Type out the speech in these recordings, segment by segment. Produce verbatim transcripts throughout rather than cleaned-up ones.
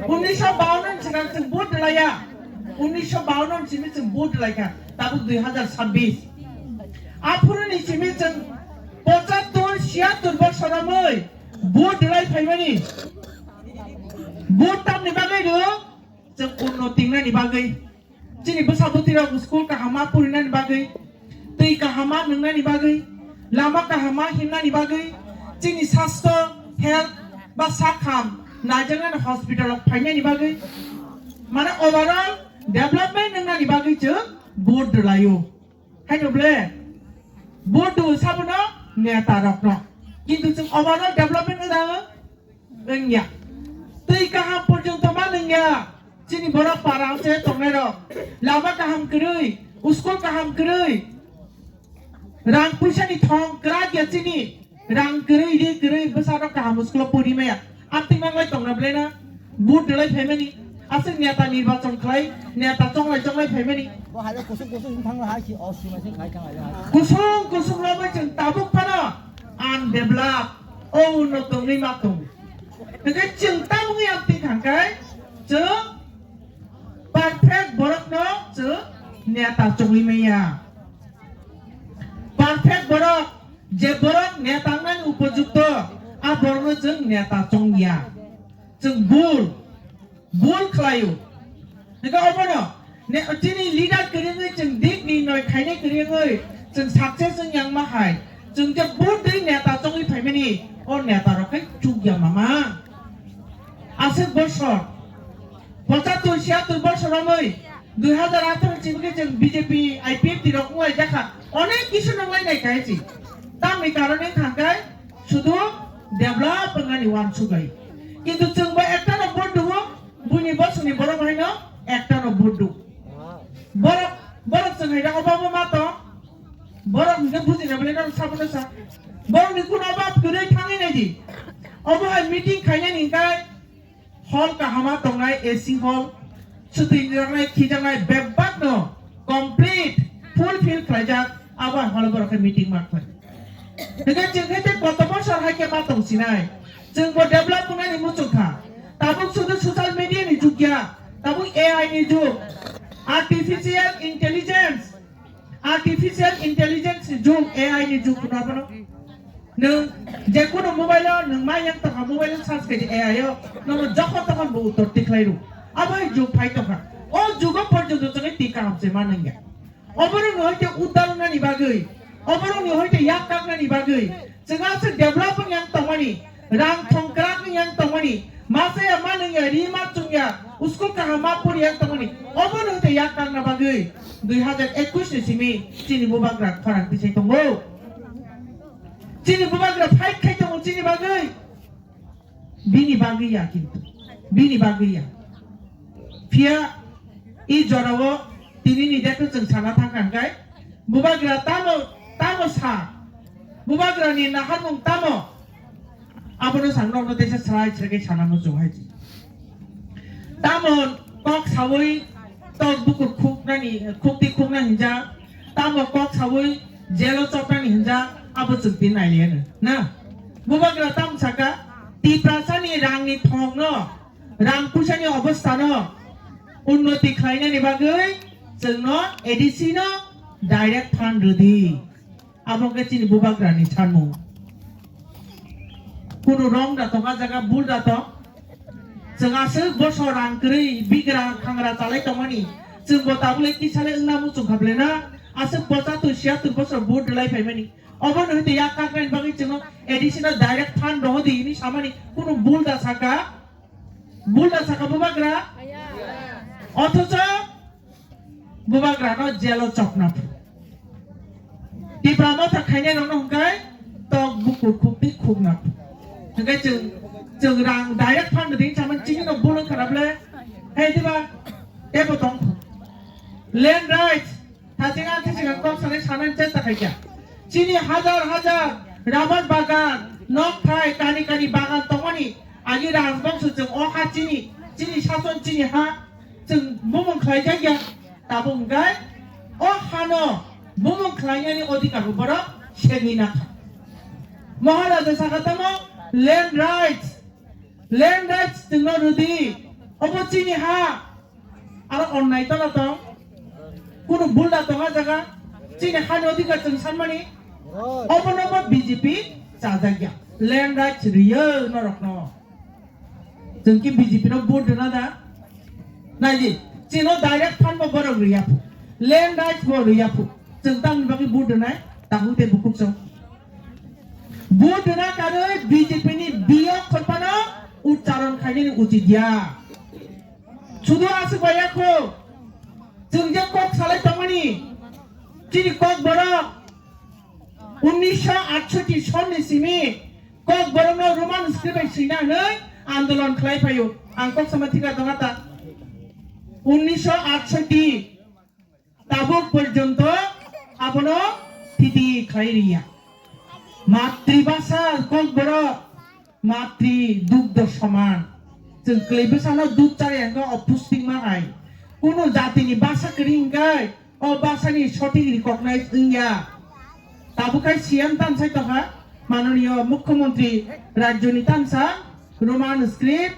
Unisho bawan ni simi chwng vote rwlaiya. Unisho bawan ni simi chwng vote rwlaikha. Tabuk dui hazar sabbish. Aphuru ni simi chwng pochattor, siyattor bosor romwi vote rwlai phaimani. Vote tamni bagwi rw? Chwng unnoti wngnani bagwi. Chini bwsa bwtwirok school kahama purinani bagwi, twi kahama nwngnani bagwi, lama kahama himnani bagwi, chini sasto, health ba sakham naijaknani hospital rok phainani bagwi, mane overall development nwngnani bagwi chwng vote rwlaio. Haino ble vote rw sabono neta rokno, kintu chwng overall development wngya. Wngya. Twi kaham porjonto ma nungya. Chini borok para se tongnai rok. Lama kaham kwrwi, school kaham kwrwi. Rang puisa ni thong kwrak ya chini. Rang kwrwi, ri kwrwi, bwsa rok kaham school o pori maya. Amtwi manglai tongna belai na. Vote rwlai phaimani. Aswk neta nirbachon khlai, neta chonglai chonglai phaimani. Bo hai kusung kusung wng thangla hai si, o sima se khai thang hai. Kusung kusung romwi chwng tabuk phano undeveloped, o uno tongwi ma tong. Hwnkhe chwng tamungwi amtwi thangkhai, chwng perfect borokno chwng neta chongwi maya. Perfect borok, je borok neta wngnani upojukto, a borokno chwng neta chongya. Chwng bul, bul khlaio. Hwnkhe obono ne, chini leader kwrwngwi chwng dik ni noi khainai kwrwngwi chwng success wng yang ma hai. Chwng je vote dei neta chongwi phaimani, o neta rok khe chukya mama. Aswk bosor, pochattor siyattor bosor romwi dui hazar atharo chibukhe chwng B J P, I P F T rok wnglaijak kha, onek kisu nunglainai kaichi. Tamni karon wng thangkhai sudu develop wngnani uansugwi. Kintu chwngbo ektano vote duo, buini bosongni borok haino ektano vote du. Borok, borok chwng haida obo obo ma tong. Borok hwnkhe bujina bwlai norok sabono sa. Borokni kuno obab kwrwi thangwi naidi. Obo hai meeting khainani hwnkhe hall kahama tongnai, A C hall, swtwi jaknai, khijaknai, bebakno complete, fulfill khlaijak, abo hai hall borok khe meeting ma khlai. Hwnkhe chwng khe tei koto bosor hai khe ma tong sinai. Chwng bo develop wngnani muchung kha. Tabuk sudu social media ni jug ya, tabuk A I ni jug, artificial intelligence. Artificial intelligence ni jug, A I ni jug hwno abono. Nwng je kono mobile o nwng ma yang tongkha, mobile o search khaidi A I o, nono jokhon tokhon bo uttor tikhlai rw. Abo hai jug phai tongkha. O jugo porjonto chwngwi twi kaham se ma nangya. Oborokni hoite udar wngnani bagwi, oborokni hoite yak kaknani bagwi, chwng aswk develop wng yang tongmani, rang thong kwrak wng yang tongmani, masa ya ma nung ya, ri ma chung ya, school kaham ma pori yang tongmani, obono hoite yak kakna bagwi dui hazar ekush ni simi chini bubagra khorang tisai tongo. Chini bubagra fight khai tongo chini bagwi. Bini bagwi ya kintu. Bini bagwi ya. Phiya i jorao tini ni date chwng sana thangkha hwnkhe bubagra tamo, tamo sa. Bubagra ni naharmung tamo. Abono sang nokno teisa srai srai khe sana muchung hai ji. Tamo kok sawi tok bukur khuknani, khukti khukna hinja. Tamo kok sawi jelo chopnani hinja. Abo chwng tin nailiyano. Na? Bubagra tam saka, Tiprasani rangni thongno, rang puisani obostano unnoti khlainani bagwi chwngno A D C no direct fund rwdi. Abo khe chini bubagrani sanmung. Kunu wrong da tong, a jaga bul da tong. Chwng aswk bosor rang kwrwi bigra khangra chalai tongmani. Chwngbo tabule kisale wngna muchung khablena. Aswk pochattor siyattor bosor vote rwlai phaimani. Obono hwnkhe yak kaknani bagwi chwngno A D C no direct fund rohodi hwnwi samani kunu bul da saka, bul da saka bubagra. Othocho bubagrano jelo chopna phu. Tipra motha khainai rokno hwnkhe tok bukur khukti khukna phu. Hwnkhe chwng, chwng rang direct fund din samani chini no bul wngkha na ble. He diba? Tebo tong khu. Land rights. Thaching ang thaching ang kok sanai sanani chesta khaikha. Chini hajar hajar rabar bagan, nok thai, kani kani bagan tongmani agi rajbongso chwng o ha chini, chini sason chini ha chwng bumung khlaijakya. Tabuk hwnkhe o hano bumung khlainani odhikar bo borok segwi nakha. Maharaja sakha tamo land rights. Land rights chwngno rwdi. Obo chini ha. Aro onnai tala tong. Kunu bul da tong a jaga. Chini hani odhikar chwng sanmani. Obono bo B J P chajakya. Land rights rwyo norokno. Chwng ki B J P no vote rwna da? Naidi, chino direct fund bo borok rwya phu. Land rights bo rwya phu. Chwng tamni bagwi vote rwnai? Takhuk tei bukhuk chwng. Vote rwna karwi B J P ni biyok khorpano uchcharon khainani uchit ya. Sudu aswk bai yakho. Chwng je kok salai tongmani. Chini kok borok unnisho atshotti sonni simi Kokborokno Roman script bai swina hwnwi andolon khlai phaio. Ang kok sama thikar tongna ta. Unnisho atshotti tabuk porjonto abono thiti khlai riya. Matribhasha Kokborok matri dugdho soman. Chwng kwlwi bwsano dud chari hwnkhe opustik ma hai. Kunu jatini basa kwrwi hwnkhe o bwsani sothik recognize wngya. Tabuk khai C M tamsai tongkha, manoniyo Mukhyamantri rajyoni tamsa Roman script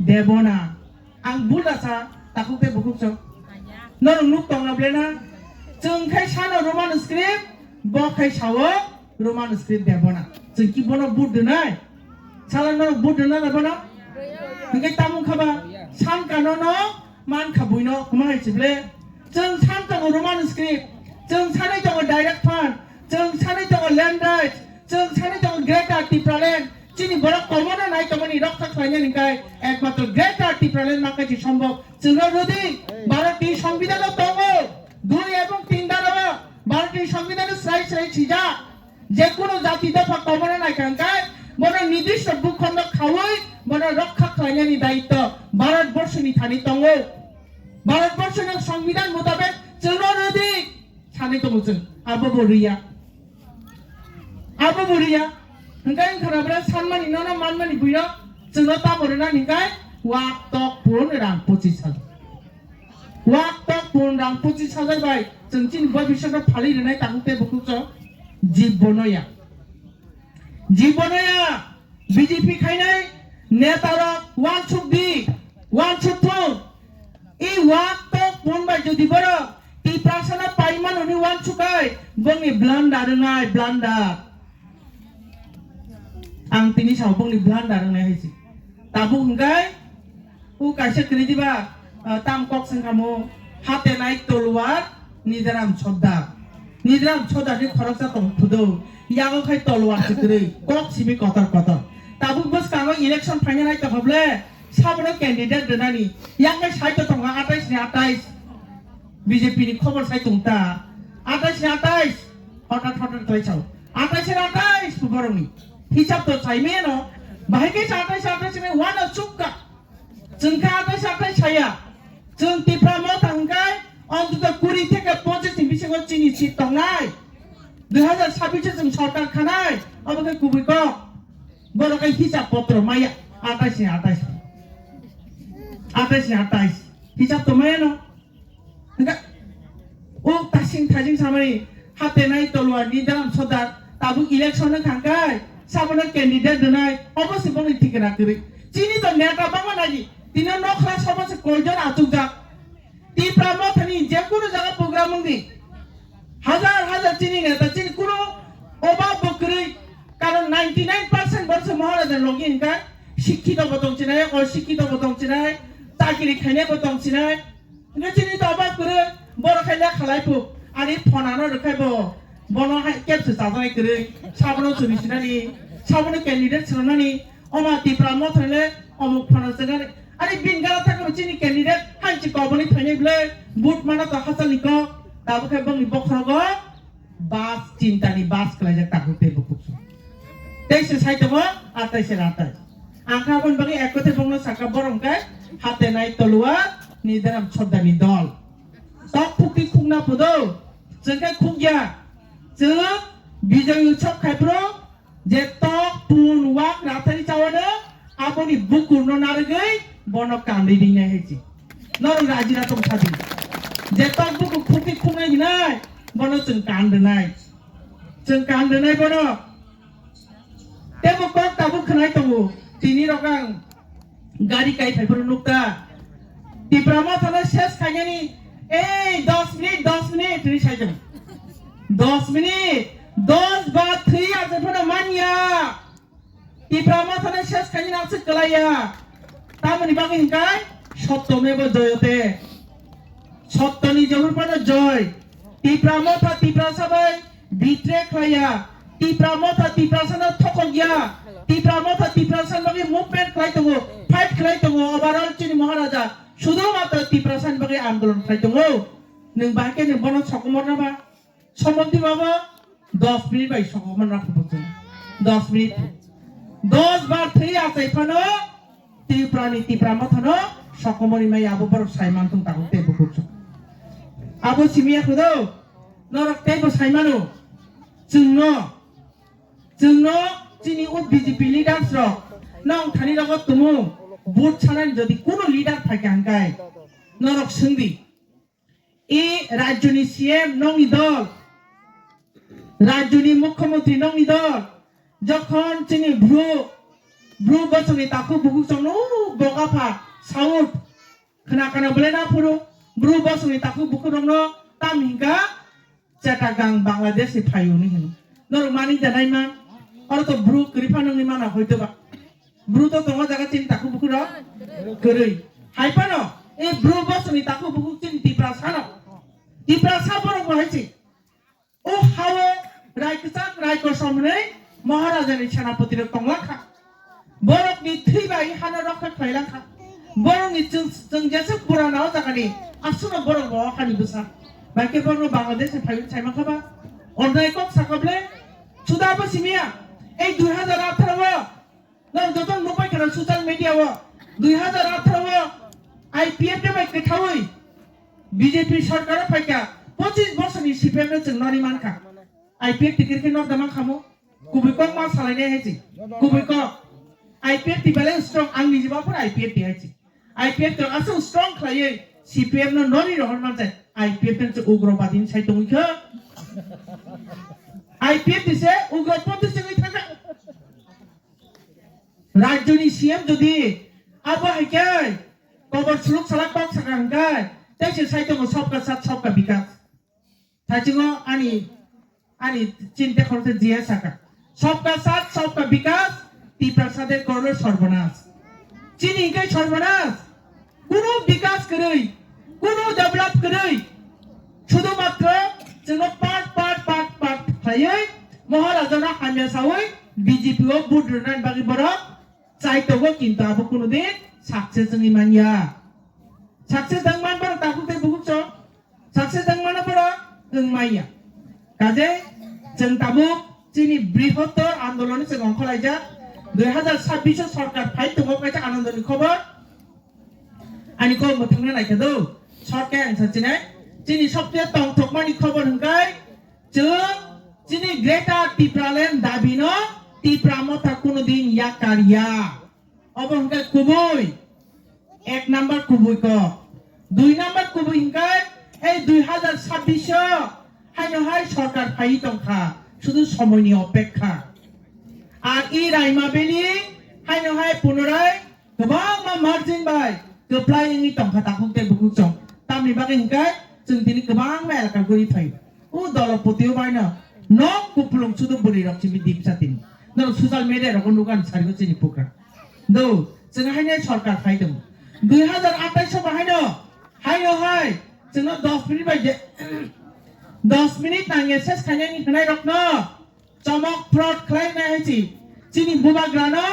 Debona. Ang bul da sa, takhuk tei bukhuk chwng. Norok nuk tongna ble na? Chwng khai sano Roman script, bo khai sao Roman script Debona. Chwng ki bono vote rwnai? Sala norok vote rwna na bono? Hwnkhe tamung kha ba? San kano no man kha buino, kwma hai chible. Chwng san tongo Roman script, chwng sanai tongo direct fund, chwng sanai tongo land rights, chwng sanai tongo Greater Tipraland. Chini borok komono nai tongmani rokha khlainani kai ekmatro Greater Tipraland ma kaisi sombok. Chwngno rwdi, Bharatni Songbidan o tongo, dui ebong tin daro Bharatni Songbidan o srai srai swijak. Je kono jati dopha komono naikha hwnkhe bono nirdisho bhukhondo khaui bono rokha khlainani daitto Bharat borshoni thani tongo. Bharat borshoni songbidan mutabek chwngno rwdi sanai tongo chwng. Abo bo rwya. Abo bo rwya. Hwnkhe wngkha na bwrwi sanmani nono manmani buino chwngno tamo rwnani hwnkhe wak tok pun rang pochis hajar. Wak tok pun rang pochis hajar bai chwng chini bobiswkno phalwi rwnai takhuk tei bukhuk chwng jibbono ya. Jibbono ya B J P khainai netarok wansuk di, wansuk thung. I wak tok pun bai jodi borok Tiprasano paimano hwnwi wansuk kai bongni blunder wngnai blunder. Ang tini sao bongni blunder wngnai hai se. Tabuk hwnkhe O kaisa kwrwi diba, ah, tam kok sengkamo, hatenai toluar, Nidaram Sodda. Nidaram Sodda ni khoroksa tong phudo, yago khai toluar se kwrwi, kok simi kotor kotor. Tabuk bwskango election phaina nai tongkha ble, sabono candidate rwnani, yakai sai to tongo atais ni atais. B J P ni khobor sai tong ta, atais ni atais, hotat hotat klai sao, atais ni atais borokni hisab to sai meno, bahai kaisa atais atais ni wana chukka. Chwng khe atais atais saya. Chwng Tipra Motha hwnkhe ontoto kuri theke pochis ni bisingo chini seat tongnai. Dui hazar sabbish o chwng sorkar khanai. Obo khe kubui kok. Borok khe hisab potro maya. Atais ni atais. Atais ni atais. Hisab to maya no. Hwnkhe o tasing thajing samani hatenai toluar Nidaram Sodda tabuk election wngkha hwnkhe sabono candidate rwnai obo se bongni thikra kwrwi. Chini to neta bangma nai di. Tino nokra sobo se koijon achukjak. Tipra Mothani je kunu jaga program wngdi. Hazar hazar chini neta chini kunu obab bo kwrwi. Karon ninety nine percent borok se Maharaja logi hwnkhe sikkito bo tong chinai, osikkito bo tong chinai, chakiri khainai bo tong chinai. Hwnkhe chini to obab kwrwi, borok khai lekha lai phu. Ani phone ano rwkhai bo, bono hai kebse chajaknai kwrwi. Sabono chwri sinani, sabono candidate swnamnani, oma Tipra Motha le omuk phone swngnani. Ani bin gana thangkhe bo chini candidate hai chi koboni phainai bwle, vote mana to hachal ni kok, tabuk khai bongni bokhorogo. Bas chintani bas khlaijak takhuk tei bukhuk se. Tei se sai tongo, atai se atai. Ang kha aboni bagwi ek kothe bongno sakha borok hwnkhe hatenai toluar Nidaram Sodda ni dol. Tok khukti khukna phudo, chwng khe khukya. Chwng Bijoy Utsav khai phuru je tok pun wak rathani chawano aboni bukurno narwgwi bono kanwi ringnai hai se. Norok rajina tong sadi. Je tok bukur khukti khuknai hinai bono chwng kan rwnai. Chwng kan rwnai bono. Tebo kok tabuk khwnai tongo. Tini rok ang gari kai phai phuru nukta. Tipra Mothano ses khainani, "Ei, dos minute, dos minute," hinwi saijak. Dos minute, dos ba thwi achaphano manya. Tipra Mothano ses khainani aswk kwlaiya. Tamoni bagwi hinkai sotto meva joyate. Sottoni jehur phano joy. Tipra Motha Tiprasa bai betray khlaiya. Tipra Motha Tiprasano thokokya. Tipra Motha Tiprasani bagwi movement khlai tongo, fight khlai tongo. Overall chini Maharaja sudhu matro Tiprasani bagwi andolon khlai tongo. Nwng bahai khe nwng bono sokomorna ba? Somonti baba dos minute bai sokomorna khubo chwng. Dos minute. Dos bar thwi achai phano Tripurani Tipra Mothano sokomorwi maya abo borok sai man thung tabuk tei bukhuk chwng. Abo simi ya khudo. Norok teibo sai mano. Chwngno, chwngno chini o B J P leaders rok nong thani rogo tumu vote sanani jodi kuno leader phaikha hwnkhe norok swngdi. E rajyoni C M nongni dol, rajyoni mukhyamantri nongni dol, jokhon chini bru, bru bosongni takhuk bukhuk chongno bokapha South khna khna belai na phuru bru bosongni takhuk bukhuk rokno tam hinka Chattogram Bangladesh ni phaiyuni hino. Norok mani da nai man. Oro to bru kwrwi phano wngwi mana hoito ba. Bru to tongo jaga chini takhuk bukhuk rok kwrwi. Hai phano e bru bosongni takhuk bukhuk chini Tiprasa no. Tiprasa borok bo hai chi. O hao rai kwchak rai kosom hwnwi Maharajani senapoti rok tonglang kha. Borokni thwi bai hano rokha khlai lang kha. Borokni chwng, chwng jeswk purana o jagani, aswkno borok bo hani bwsa. Bai khe borokno Bangladesh ni phaiwi sai mankha ba? Onjai kok sakha ble? Suda bo simiya. Ei dui hazar atharo o nong joto nukbai khana social media o dui hazar atharo o I P F T bai kwthaui B J P sarkar o phaikha, pochis bosorni C P M no chwng nori mankha. I P F T khe khe nor da mankha mo? Kubui kok ma salai nai hai chi. Kubui kok. I P F T belai strong, ang niji ba phano I P F T hai chi. I P F T rok aswk strong khlaiwi C P M no nori rohor manjak. I P F T se ugrobadi sai tongwi kha. I P F T se ugropothi se wngwi thangkha. Rajyoni C M jodi abo hai khe kobor suluk salak kok sakha hwnkhe tei se sai tongo sabka sath sabka bikas. Thaichungo ani, ani chinte khoroksa G S saka. Sabka sath, sabka bikas, Tiprasa de korlo sorbonas. Chini hingke sorbonas. Kuno bikas kwrwi, kuno develop kwrwi. Sudhu matro chwngno part, part, part, part khlaiwi Maharajano hamya sawi B J P o vote rwnani bagwi borok chai tongo, kintu abo kuno din success wngwi manya. Success wng man borok takhuk tei bukhuk chwng. Success wng mano borok wng manya. Kaje chwng tabuk chini brihottor andolon chwng ongkholaijak. Dui hazar sabbish o sorkar phai tongo kaisa anandoni khobor. Ani kok mwthangna naikha do. Sorkar ang sachinai. Chini sobse tongthokmani khobor hwnkhe chwng chini Greater Tipraland dabino Tipra Motha kuno din yakar ya. Obo hwnkhe kubui. Ek number kubui kok. Dui number kubui hwnkhe ei dui hazar sabbish o haino hai sorkar phaiwi tongkha, sudhu somoini opekha. Ar i Raima Valley haino hai punorai kwbangma margin bai kwplai wngwi tongkha takhuk tei bukhuk chwng. Tamni bagwi hwnkhe chwng tini kwbangma elaka guri phaio. O dolopoti o baino nok kupulung sudhu bwrwi rok simi dipsa tini. Norok social media rogo nukha ani sarigo chini program. Do, chwng haino sorkar phai tongo. Dui hazar atais o bahaino, haino hai, chwngno dos minute bai je, dos minute nangya ses khainani hwnai rokno chomok fraud khlai nai hai chi. Chini bubagrano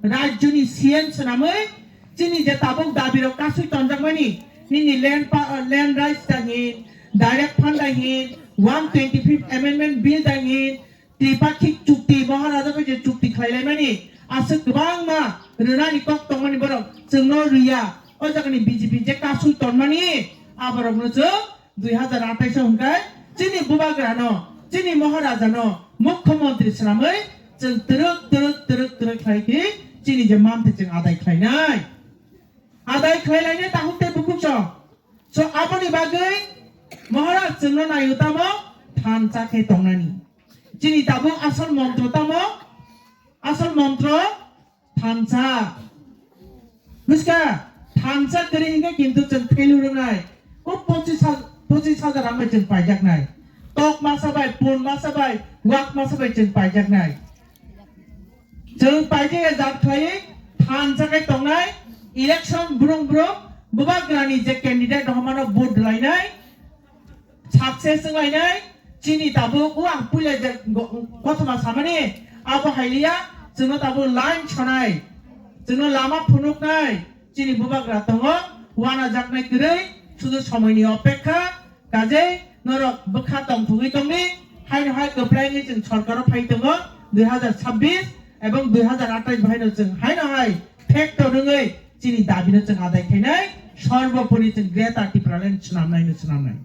rajyoni C M swnamwi, chini je tabuk dabirok kasui tonjakmani, nini land pa-, land rights da hin, direct fund da hin, one twenty-fifth amendment bill da hin, Tripakhik chukti, Maharaja bai je chukti khlailaimani, aswk kwbangma rwnani kok tongmani borok chwngno rwya. O jagani B J P je kasui tonmani, aborokno chwng dui hazar atais o hwnkhe chini bubagrano, chini Maharajano, Mukhyamantri swnamwi chwng twrwk, twrwk, twrwk, twrwk khlai khe chini je mantha chwng adai khlainai. Adai khlailainai takhuk tei bukhuk chwng. So, aboni bagwi Maharaj chwngno naio tamo thansa khe tongnani. Chini tabuk asol montro tamo, asol montro Thansa. Buska, thansa kwrwi hinkhe kintu chwng failure wngnai. O pochis ha-, pochis hajar rang bai chwng paijaknai. Tok masa bai, pun masa bai, wak masa bai chwng paijaknai. Chwng paijak ya jat khlaiwi thansa khai tongnai. Election brung brung bubagrani je candidate rok mano vote lainai. Success wnglainai, chini tabuk o ang puila je go-, kothoma samani, abo hailiya, chwngno tabuk line sonai, chwngno lama phunuknai, chini bubagra tongo, wanajaknai kwrwi, sudu somoini opekha, kajei norok bwkha tongthogwi tongdi, haino hai kwplai wngwi chwng sorkaro phai tongo, dui hazar chabbish ebong dui hazar athais bahaino chwng haino hai factor wngwi chini dabino chwng adai khainai, sorbopori chwng Greater Tipraland swnamnaino swnamnai.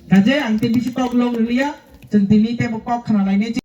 Kaje ang tei bisi kok long rwliya, chwng tini teibo kok khna lainai.